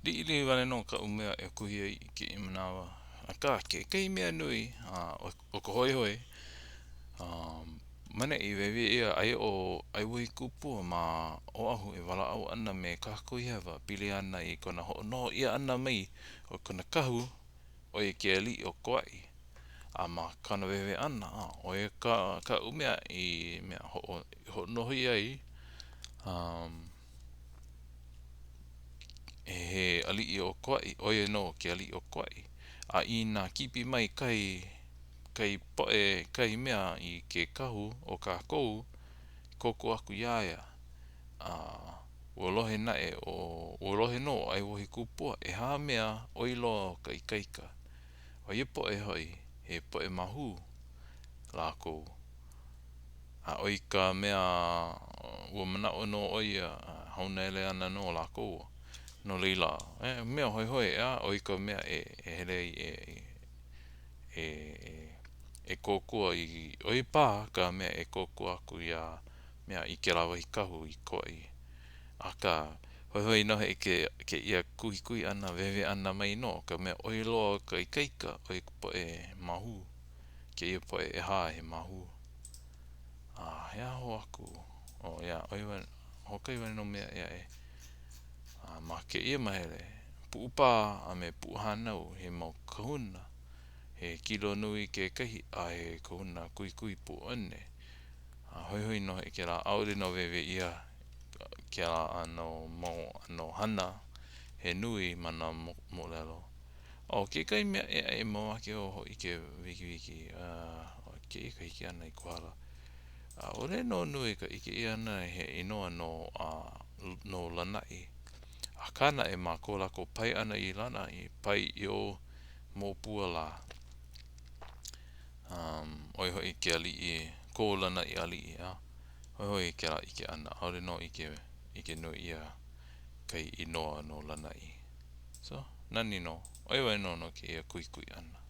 Liʻiliʻi wale nō kaʻu mea e kuhi ai i kēia manawa. Akā, kekahi mea nui o ka hoihoi, maneʻi wehewehe ʻia aia ʻo ʻAiwohikupua ma Oʻahu e walaʻau ana me Kākuhihewa pili ana i kona hoʻonoho ʻia ʻana mai o kona kahu, ʻo ia ke aliʻi o Kauaʻi. A ma kāna wehewehe ʻana, ʻo ia ka kaʻu mea i mea hoʻo, hoʻonoho ʻia ai he aliʻi o Kauaʻi, ʻo ia nō ke aliʻi o Kauaʻi. A inā kipi mai kahi kahi poʻe, kahi mea i ke kahu o kākou, kōkua aku iā ia. A ua lohe naʻe ʻo, ua lohe nō ʻo ʻAiwohikupua, ʻehā mea ʻoi loa o ka ikaika. ʻO ia poʻe hoʻi, he poʻe māhū lākou. A ʻo ia ka mea, ua manaʻo nō ʻo ia, haunaele ana nō lākou. No laila, he mea hoihoi, ʻeā, ʻo ia ka mea e hele ai e, e, e kōkua i, ʻo ia paha ka mea e kōkua aku iā mea i kēlā wahi kahu i Kauaʻi. Akā, hoihoi nō hoʻi ke, kēia kuhikuhi ʻana, wehewehe ʻana mai nō, ka mea ʻoi loa o ka ikaika, ʻo ia ka poʻe māhū. Kēia poʻe ʻehā he māhū. A he aha hou aku? Oh, yeah, ʻo ia wale, hoʻokahi wale nō mea ʻē aʻe. A ma kēia mahele, Puʻupā a me Puʻuhānau, he mau kahuna, he kilo nui kekahi a he kahuna kuhikuhi puʻuone. A hoihoi nō hoʻi kēlā, ʻaʻole nō wehewehe ʻia kēlā ʻano mau ʻano hana he nui ma nā moʻolelo. ʻO kekahi mea ʻē aʻe mamake wau hōʻike wikiwiki, ʻo kēia ka hiki ʻana i Kohala. ʻAʻole nō nui ka ʻike ʻia ʻana he inoa no a no Lānaʻi. Akā naʻe ma ko lākou pae ʻana i Lānaʻi, pae i o Mōpua lā. Um, ʻo ia hoʻi ke aliʻi, ko Lānaʻi aliʻi, ʻeā? Hoihoi kēlā ʻike ʻana, ʻaʻole nō ʻike, ʻike nui ʻia kahi inoa no Lānaʻi. So, nani nō. ʻO ia wale nō no kēia kuhikuhi ʻana.